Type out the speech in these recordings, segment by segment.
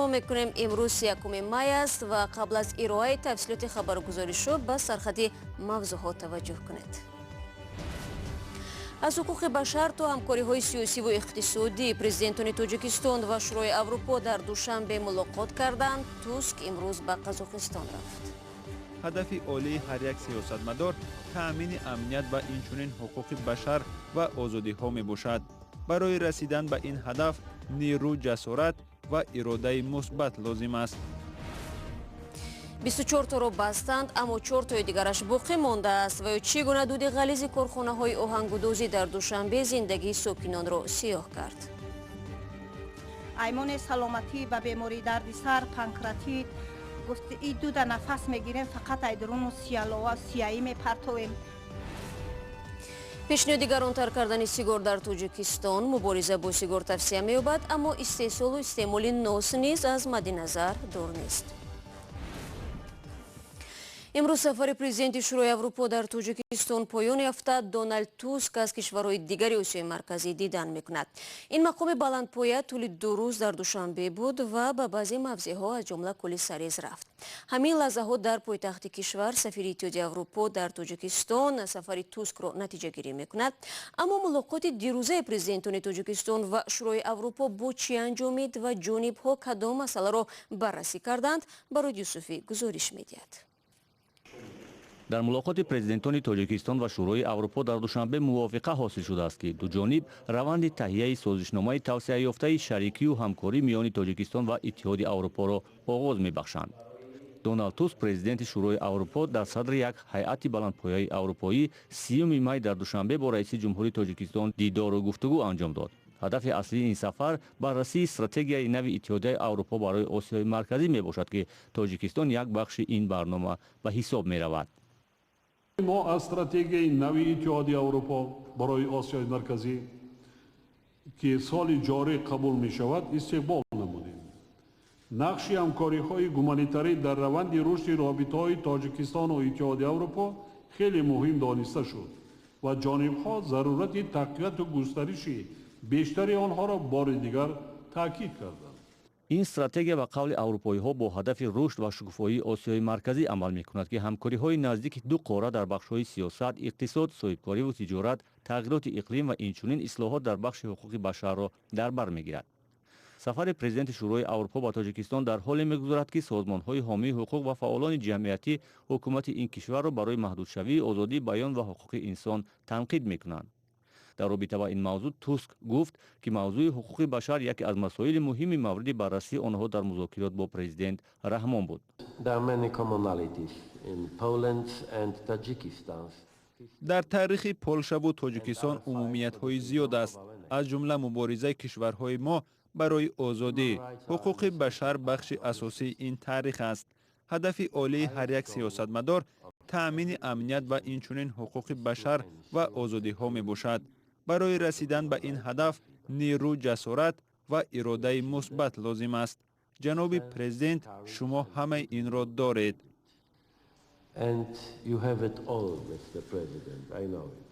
Шумо мекунем. Имрӯз 1 май аст ва қабл аз ироаи тафсилоти хабару гузоришҳо ба сархати мавзӯъҳо таваҷҷӯҳ кунед. Аз ҳуқуқи башар то ҳамкориҳои сиёсиву иқтисодӣ: президентони Тоҷикистон ва Шӯрои Аврупо дар Душанбе мулоқот карданд. Туск имрӯз ба Қазоқистон рафт. Ҳадафи олии ҳар як сиёсатмадор таъмини амният ва инчунин ҳуқуқи башар ва озодиҳо мебошад. Барои расидан ба ин ҳадаф нерӯ, ҷасорат ва иродаи мусбат лозим аст. 24 торо бастанд, аммо чортои дигараш боқӣ мондааст. Ва ё чӣ гуна дуди ғализи корхонаҳои оҳангудозӣ дар Душанбе зиндагии сокинонро сиёҳ кард. Аймони саломатӣ ба бемории дарди сар, панкреатит гуфт. И дуда нафас мегирем, фақат ай дуруну сиялова сияӣ мепартовем. Пешниҳоди гаронтар кардани сигор дар Тоҷикистон. Мубориза бо сигор тавсия меёбад, аммо истеҳсолу истеъмоли нос низ аз мадди назар дур нест. Имрӯз сафари президенти Шӯрои Аврупо дар Тоҷикистон поён ёфта. Доналд Туск аз кишварҳои дигари Осиёи Марказӣ дидан мекунад. Ин мақоми баландпоя тӯли 2 рӯз дар Душанбе буд ва ба баъзе мавзеъҳо, аз ҷумла кӯли Сарез, рафт. Ҳамин лаҳзаҳо дар пойтахти кишвар сафири Иттиҳоди Аврупо дар Тоҷикистон сафари Тускро натиҷагирӣ мекунад. Аммо мулоқоти дирӯзаи президентони Тоҷикистон ва Шӯрои Аврупо бо чӣ анҷомид ва ҷонибҳо кадом масъаларо баррасӣ карданд, Бароди Юсуфӣ гузориш медиҳад. Дар мулоқоти президентони Тоҷикистон ва Шӯрои Аврупо дар Душанбе мувофиқа ҳосил шудааст, ки дуҷониб раванди таҳияи созишномаи тавсеаёфтаи шарикию ҳамкорӣ миёни Тоҷикистон ва Иттиҳоди Аврупоро оғоз мебахшанд. Доналд Туск, президенти Шӯрои Аврупо, дар садри як ҳайати баландпояи аврупоӣ 30 май дар Душанбе бо раиси ҷумҳури Тоҷикистон дидору гуфтугӯ анҷом дод. Ҳадафи аслии ин сафар баррасии стратегияи нави Иттиҳодияи Аврупо барои Осиёи Марказӣ мебошад, ки Тоҷикистон як бахши ин барнома ба ҳисоб меравад. Мо аз стратегияи нави Иттиҳоди Аврупо барои Осиёи Марказӣ, ки соли ҷорӣ қабул мешавад, истиқбол намудем. Нақши ҳамкориҳои гуманитарӣ дар раванди рушди робитаҳои Тоҷикистону Иттиҳоди Аврупо хеле муҳим дониста шуд ва ҷонибҳо зарурати тақвияту густариши бештари онҳоро бори дигар таъкид карданд. Ин стратегия, ба қавли аврупоиҳо, бо ҳадафи рушд ва шукуфоии Осиёи Марказӣ амал мекунад, ки ҳамкориҳои наздики ду қора дар бахшҳои сиёсат, иқтисод, соҳибкориву тиҷорат, тағйироти иқлим ва инчунин ислоҳот дар бахши ҳуқуқи башарро дар бар мегирад. Сафари президенти Шӯрои Аврупо ба Тоҷикистон дар ҳоле мегузарад, ки созмонҳои ҳомии ҳуқуқ ва фаъолони ҷамъиятӣ ҳукумати ин кишварро барои маҳдудшавии озодии баён ва ҳуқуқи инсон танқид мекунанд. Дар робита ба ин мавзӯъ Туск гуфт, ки мавзӯи ҳуқуқи башар яке аз масоили муҳими мавриди баррасии онҳо дар музокирот бо президент Раҳмон буд. There are many commonalities in Poland and Tajikistan. Дар таърихи Полшаву Тоҷикистон умумиятҳои зиёд аст, аз ҷумла муборизаи кишварҳои мо барои озодӣ. Ҳуқуқи башар бахши асосии ин таърих аст. Ҳадафи олии ҳар як сиёсатмадор таъмини амният ва инчунин ҳуқуқи башар ва озодиҳо мебошад. Барои расидан ба ин ҳадаф нерӯ, ҷасорат ва иродаи мусбат лозим аст. Ҷаноби президент, шумо ҳамаи инро доред. And you have it all, Mr. President, I know it.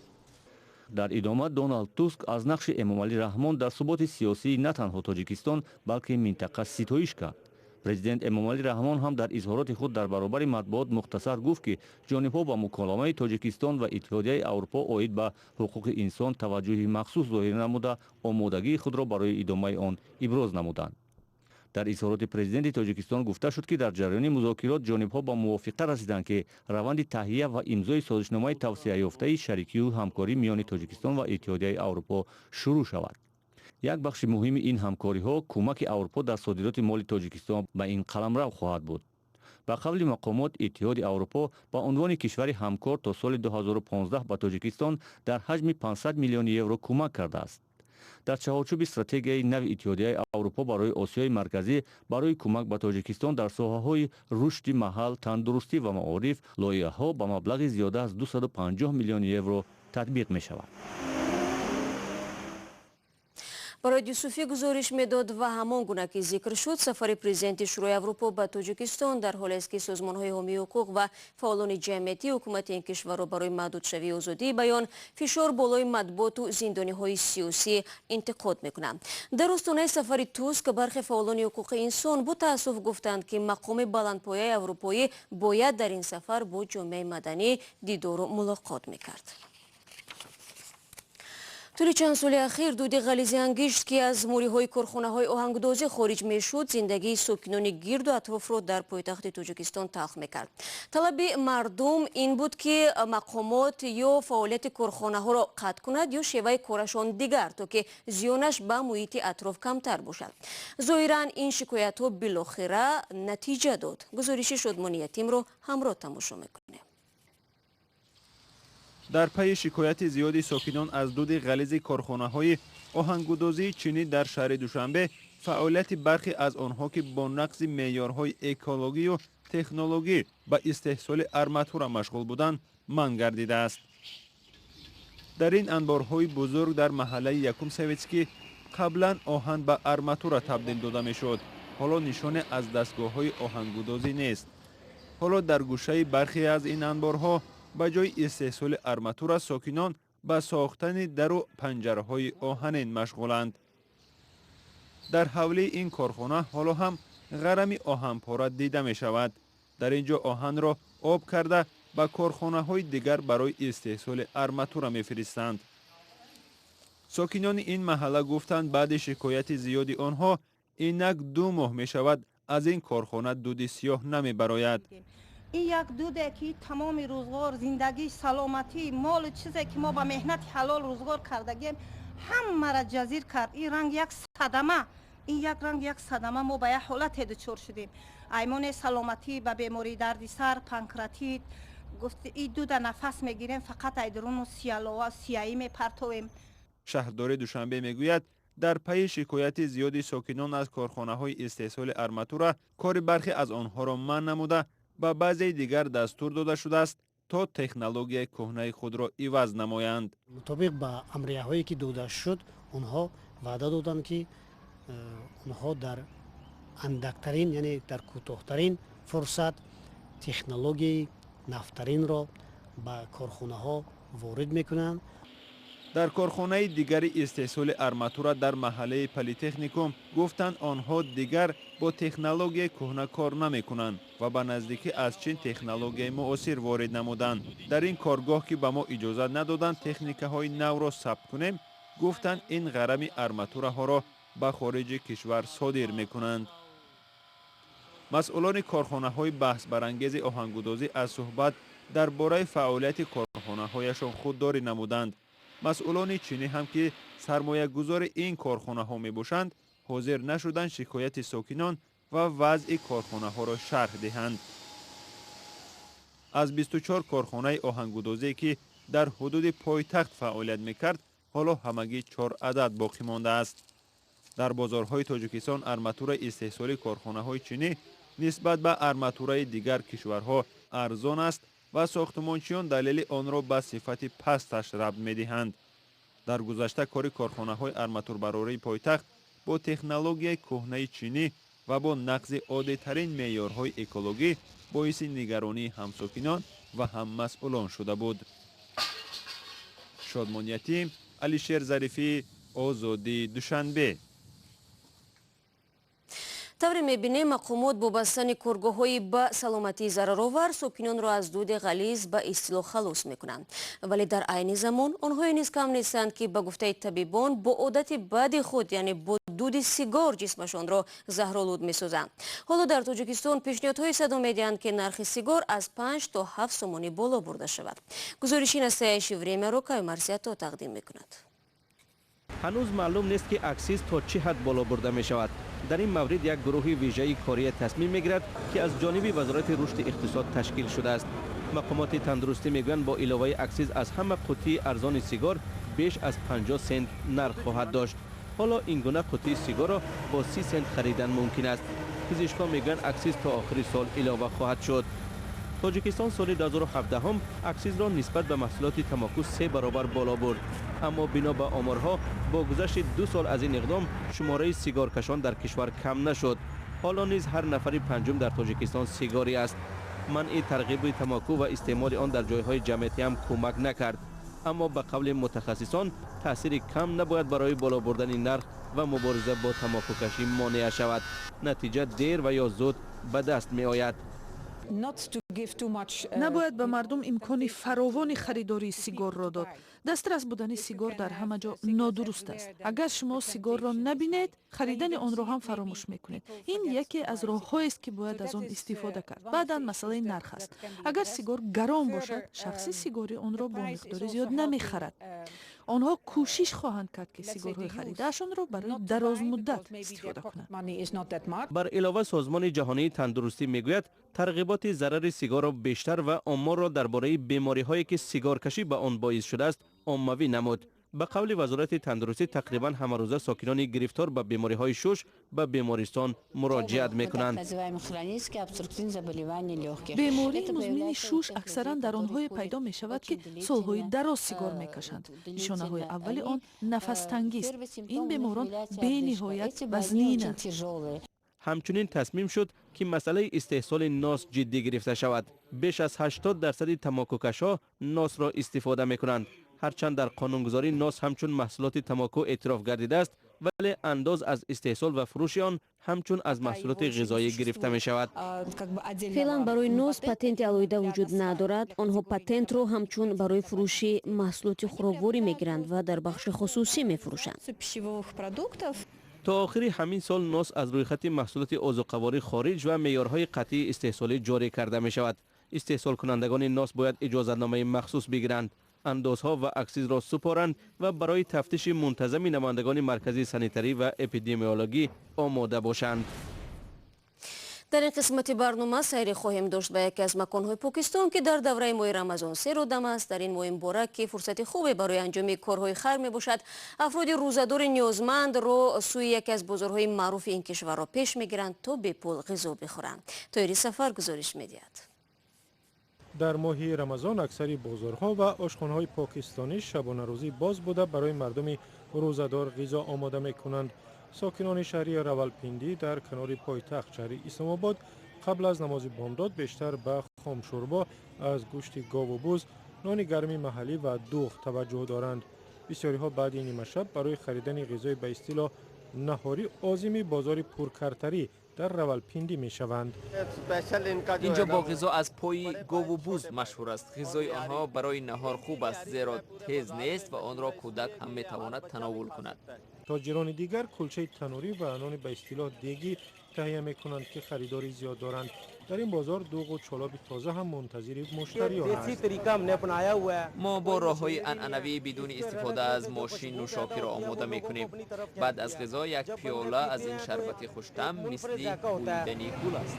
Дар идома Доналд Туск аз нақши Эмомалӣ Раҳмон дар суботи сиёсии на танҳо Тоҷикистон, балки минтақа ситоиш кард. Президент Эмомалӣ Раҳмон ҳам дар изҳороти худ дар баробари матбуот мухтасар гуфт, ки ҷонибҳо ба муколамаи Тоҷикистон ва Иттиҳодияи Аврупо оид ба ҳуқуқи инсон таваҷҷӯҳи махсус зоҳир намуда, омодагии худро барои идомаи он иброз намуданд. Дар изҳороти президенти Тоҷикистон гуфта шуд, ки дар ҷараёни музокирот ҷонибҳо ба мувофиқа расиданд, ки раванди таҳия ва имзои созишномаи тавсеаёфтаи шарикию ҳамкорӣ миёни Тоҷикистон ва Иттиҳодияи Аврупо шурӯъ шавад. Як бахши муҳими ин ҳамкориҳо кӯмаки Аврупо дар содироти моли Тоҷикистон ба ин қаламрав хоҳад буд. Ба қавли мақомот, Иттиҳоди Аврупо ба унвони кишвари ҳамкор то соли 2015 ба Тоҷикистон дар ҳаҷми 500 миллион евро кӯмак кардааст. Дар чаҳорчӯби стратегияи нави Иттиҳодияи Аврупо барои Осиёи Марказӣ барои кӯмак ба Тоҷикистон дар соҳаҳои рушди маҳал, тандурустӣ ва маориф лоиҳаҳо ба маблағи зиёда аз 250 миллион евро татбиқ мешавад. Барои Юсуфӣ гузориш медод ва ҳамон гуна ки зикр шуд, сафари президенти Шӯрои Аврупо ба Тоҷикистон дар ҳолест, ки созмонҳои ҳомии ҳуқуқ ва фаъолони ҷамъиятӣ ҳукумати ин кишварро барои маҳдудшавии озодии баён, фишор болои матбуоту зиндониҳои сиёсӣ интиқод мекунанд. Дар остонаи сафари Туск бархе фаъолони ҳуқуқи инсон бо таассуф гуфтанд, ки мақоми баландпояи аврупоӣ бояд дар ин сафар бо ҷомеаи маданӣ дидору мулоқот мекард. Тӯли чанд соли ахир дуди ғализи ангишт, ки аз мӯриҳои корхонаҳои оҳангудозӣ хориҷ мешуд, зиндагии сокинони гирду атрофро дар пойтахти Тоҷикистон талх мекард. Талаби мардум ин буд, ки мақомот ё фаъолияти корхонаҳоро қатъ кунад, ё шеваи корашон дигар, то ки зиёнаш ба муҳити атроф камтар бошад. Зоҳиран, ин шикоятҳо билохира натиҷа дод. Гузориши Шодмони Ятимро ҳамроҳ тамошо мекунем. Дар пайи шикояти зиёди сокинон аз дуди ғализи корхонаҳои оҳангудозии чинӣ дар шаҳри Душанбе, фаъолияти бархе аз онҳо, ки бо нақзи меъёрҳои экологию технологӣ ба истеҳсоли арматура машғул буданд, манъ гардидааст. Дар ин анборҳои бузург дар маҳаллаи Якум Советский қаблан оҳан ба арматура табдил дода мешуд. Ҳоло нишоне аз дастгоҳҳои оҳангудозӣ нест. Ҳоло дар гӯшаи бархе аз ин анборҳо ба ҷои истеҳсоли арматура сокинон ба сохтани дару панҷараҳои оҳанин машғуланд. Дар ҳавлии ин корхона ҳоло ҳам ғарами оҳанпора дида мешавад. Дар ин ҷо оҳанро об карда, ба корхонаҳои дигар барои истеҳсоли арматура мефиристанд. Сокинони ин маҳалла гуфтанд, баъди шикояти зиёди онҳо инак 2 моҳ мешавад, аз ин корхона дуди сиёҳ намебарояд. Ин як дуде, ки тамоми рӯзғор, зиндагӣ, саломатӣ, молу чизе, ки мо ба меҳнати ҳалол рӯзғор кардагем, ҳамаро ҷазир кард. Ин ранг як садама, ин як ранг як садама. Мо ба як ҳолате дучор шудем. Аймоне саломатӣ, ба бемории дарди сар, панкратит. Гуфт, и дуда нафас мегирем, фақат айдуруну сиялова сияӣ мепартовем. Шаҳрдори Душанбе мегӯяд, дар пайи шикояти зиёди сокинон аз корхонаҳои истеҳсоли арматура кори бархе аз онҳоро манъ намуда, ба баъзеи дигар дастур дода шудааст, то технологияи кӯҳнаи худро иваз намоянд. Мутобиқ ба амрияҳое, ки дода шуд, онҳо ваъда доданд, ки онҳо дар андактарин, яъне дар кӯтоҳтарин фурсат технологияи нафтаринро ба корхонаҳо ворид мекунанд. Дар корхонаи дигари истеҳсоли арматура дар маҳаллаи Политехникум гуфтанд, онҳо дигар бо технологияи кӯҳна кор намекунанд ва ба наздикӣ аз Чин технологияи муосир ворид намуданд. Дар ин коргоҳ, ки ба мо иҷозат надоданд техникаҳои навро сабт кунем, гуфтанд, ин ғарами арматураҳоро ба хориҷи кишвар содир мекунанд. Масъулони корхонаҳои баҳсбарангези оҳангудозӣ аз суҳбат дар бораи фаъолияти корхонаҳояшон худдорӣ намуданд. Масъулони чинӣ ҳам, ки сармоягузори ин корхонаҳо мебошанд, ҳозир нашуданд шикояти сокинон ва вазъи корхонаҳоро шарҳ диҳанд. Аз 24 корхонаи оҳангудозие, ки дар ҳудуди пойтахт фаъолият мекард, ҳоло ҳамагӣ чор адад боқӣ мондааст. Дар бозорҳои Тоҷикистон арматураи истеҳсоли корхонаҳои чинӣ нисбат ба арматураи дигар кишварҳо арзон аст ва сохтмончиён далели онро ба сифати пасташ рабт медиҳанд. Дар гузашта кори корхонаҳои арматурбарории пойтахт бо технологияи кӯҳнаи чинӣ ва бо нақзи оддитарин меъёрҳои экологӣ боиси нигаронии ҳам сокинон ва ҳам масъулон шуда буд. Шодмон Ятим, Алишер Зарифӣ, Озодӣ, Душанбе. Тавре мебинем, мақомот бо бастани коргоҳҳои ба саломатӣ зараровар сокинонро аз дуди ғализ ба истилоҳ халос мекунанд, вале дар айни замон онҳое низ кам нестанд, ки ба гуфтаи табибон бо одати бади худ, яъне бо дуди сигор, ҷисмашонро заҳролуд месозанд. Ҳоло дар Тоҷикистон пешниҳодҳое садо медиҳанд, ки нархи сигор аз 5 то 7 сомонӣ боло бурда шавад. Гузориши «Настоящее время»-ро Каюмарсиято тақдим мекунад. Ҳанӯз маълум нест, ки аксиз то чӣ ҳад боло бурда мешавад. Дар ин маврид як гурӯҳи вижаи кория тасмим мегирад, ки аз ҷониби Вазорати рушди иқтисод ташкил шудааст. Мақомоти тандурустӣ мегӯянд, бо иловаи аксиз аз ҳама қуттии арзони сигор беш аз 50 сент нарх хоҳад дошт. Ҳоло ин гуна қуттии сигорро бо 30 сент харидан мумкин аст. Пизишкон мегӯянд, аксиз то охири сол илова хоҳад шуд. Тоҷикистон соли 2017 аксизро нисбат ба маҳсулоти тамоку 3 баробар боло бурд. Аммо бино ба оморҳо бо гузашти 2 сол аз ин иқдом шумораи сигоркашон дар кишвар кам нашуд. Ҳоло низ ҳар нафари панҷум дар Тоҷикистон сигорӣ аст. Манъи тарғиби тамоку ва истеъмоли он дар ҷойҳои ҷамъиятӣ ҳам кӯмак накард. Аммо ба қавли мутахассисон таъсири кам набояд барои боло бурдани нарх ва мубориза бо тамокукашӣ монеа шавад. Натиҷа дер ва ё зуд ба даст меояд. Набояд ба мардум имкони фаровони харидории сигорро дод. Дастрас будани сигор дар ҳама ҷо нодуруст аст. Агар шумо сигорро набинед, харидани онро ҳам фаромӯш мекунед. Ин яке аз роҳҳоест, ки бояд аз он истифода кард. Баъдан масъалаи нарх аст. Агар сигор гарон бошад, шахси сигорӣ онро бо миқдори зиёд намехарад. Онҳо кӯшиш хоҳанд кард, ки сигорҳои харидаашонро барои дарозмуддат истифода кунанд. Бар илова Созмони ҷаҳонии тандурустӣ мегӯяд, тарғиботи зарари сигорро бештар ва оморро дар бораи бемориҳое ки сигоркашӣ ба он боис шудааст оммавӣ намуд. Ба қавли Вазорати тандурустӣ тақрибан ҳамарӯза сокинони гирифтор ба бемориҳои шуш ба бемористон муроҷиат мекунанд. Бемории музмини шуш аксаран дар онҳое пайдо мешавад, ки солҳои дароз сигор мекашанд. Нишонаҳои аввали он нафастангист. Ин беморон бениҳоят вазнинанд. Ҳамчунин тасмим шуд, ки масъалаи истеҳсоли нос ҷиддӣ гирифта шавад. Беш аз 80% тамокукашҳо носро истифода мекунанд. Ҳарчанд дар қонунгузорӣ нос ҳамчун маҳсулоти тамоку эътироф гардидааст, вале андоз аз истеҳсол ва фурӯши он ҳамчун аз маҳсулоти ғизоӣ гирифта мешавад. Феълан барои нос патенти алоҳида вуҷуд надорад. Онҳо патентро ҳамчун барои фурӯши маҳсулоти хӯрокворӣ мегиранд ва дар бахши хусусӣ мефурӯшанд. То охири ҳамин сол нос аз рӯйхати маҳсулоти озуқаворӣ хориҷ ва меъёрҳои қатъии истеҳсолӣ ҷорӣ карда мешавад. Истеҳсолкунандагони нос бояд иҷозатномаи махсус бигиранд, андозҳо ва аксизро супоранд ва барои тафтиши мунтазами намояндагони марказии санитарӣ ва эпидемиологӣ омода бошанд. Дар ин қисмати барнома сайре хоҳем дошт ба яке аз маконҳои Покистон, ки дар давраи моҳи Рамазон серодам аст. Дар ин моҳи муборак, ки фурсати хубе барои анҷоми корҳои хайр мебошад, афроди рӯзадори ниёзмандро сӯи яке аз бозорҳои маъруфи ин кишварро пеш мегиранд, то бепул ғизо бихӯранд. Тоири Сафар гузориш медиҳад. Дар моҳи Рамазон аксари бозорҳо ва ошхонаҳои покистонӣ шабонарӯзӣ боз буда, барои мардуми рӯзадор ғизо омода мекунанд. Сокинони шаҳри Равалпиндӣ дар канори пойтахт шаҳри Исломобод қабл аз намози бомдод бештар ба хомшӯрбо аз гӯшти гову буз, нони гарми маҳаллӣ ва дӯғ таваҷҷӯҳ доранд. Бисёриҳо баъди нимашаб барои харидани ғизои ба истилоҳ наҳорӣ озими бозори пуркартарӣ дар Равалпиндӣ мешаванд. Инҷо бо ғизо аз пои гову буз машҳур аст. Ғизои онҳо барои наҳор хуб аст, зеро тез нест ва онро кӯдак ҳам метавонад тановул кунад. Тоҷирони дигар кулчаи танурӣ ва нони ба истилоҳ дегӣ таҳия мекунанд, ки харидори зиёд доранд. Дар ин бозор дӯғу чолоби тоза ҳам мунтазири муштариён аст. Мо бо роҳҳои анъанавӣ бидуни истифода аз мошин нӯшокиро омода мекунем. Баъд аз ғизо як пиёла аз ин шарбати хуштам мисли бӯидани гул аст.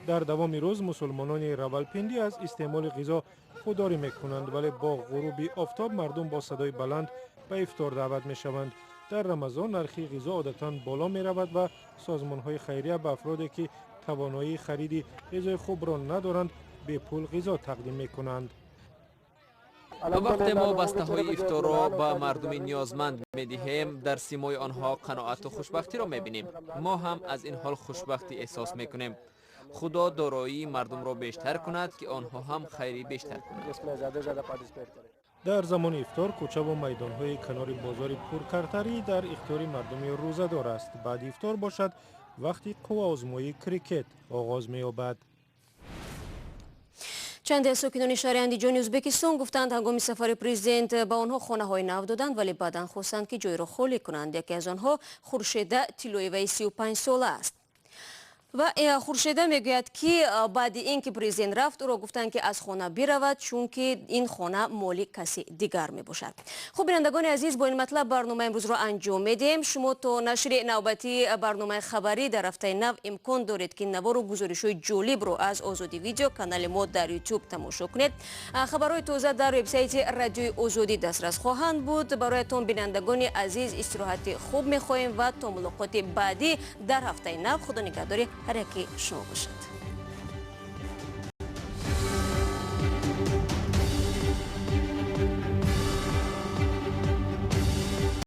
Дар давоми рӯз мусулмонони Равалпиндӣ аз истеъмоли ғизо худдорӣ мекунанд, вале бо ғуруби офтоб мардум бо садои баланд ба ифтор даъват мешаванд. Дар Рамазон нархи ғизо одатан боло меравад ва созмонҳои хайрия ба афроде, ки тавоноии хариди ғизои хубро надоранд, бепул ғизо тақдим мекунанд. Вақте мо бастаҳои ифторро ба мардуми ниёзманд медиҳем, дар симои онҳо қаноату хушбахтиро мебинем. Мо ҳам аз ин ҳол хушбахтӣ эҳсос мекунем. Худо дороии мардумро бештар кунад, ки онҳо ҳам хайри бештар кунанд. Дар замони ифтор кӯчаву майдонҳои канори бозори пуркартарӣ дар ихтиёри мардуми рӯзадор аст. Баъди ифтор бошад, вақти қувваозмоии крикет оғоз меёбад. Чанде аз сокинони шаҳри Андиҷони Ӯзбекистон гуфтанд, ҳангоми сафари президент ба онҳо хонаҳои нав доданд, вале баъдан хостанд, ки ҷойро холӣ кунанд. Яке аз онҳо Хуршеда Тиллоеваи 35 сола аст. Ва Хуршеда мегӯяд, ки баъди ин ки президент рафт, ӯро гуфтанд, ки аз хона биравад, чунки ин хона моли каси дигар мебошад. Хуб, бинандагони азиз, бо ин матлаб барномаи имрӯзро анҷом медиҳем. Шумо то нашри навбатии барномаи хабарӣ дар ҳафтаи нав имкон доред, ки навору гузоришҳои ҷолибро аз Озодӣ Видео, канали мо дар Ютуб, тамошо кунед. Хабарҳои тоза дар вебсайти Радиои Озодӣ дастрас хоҳанд буд. Бароятон, бинандагони азиз, истироҳати хуб мехоҳем ва то мулоқоти баъдӣ дар ҳафтаи нав Худо нигаҳдори ҳар яки шумо бошад.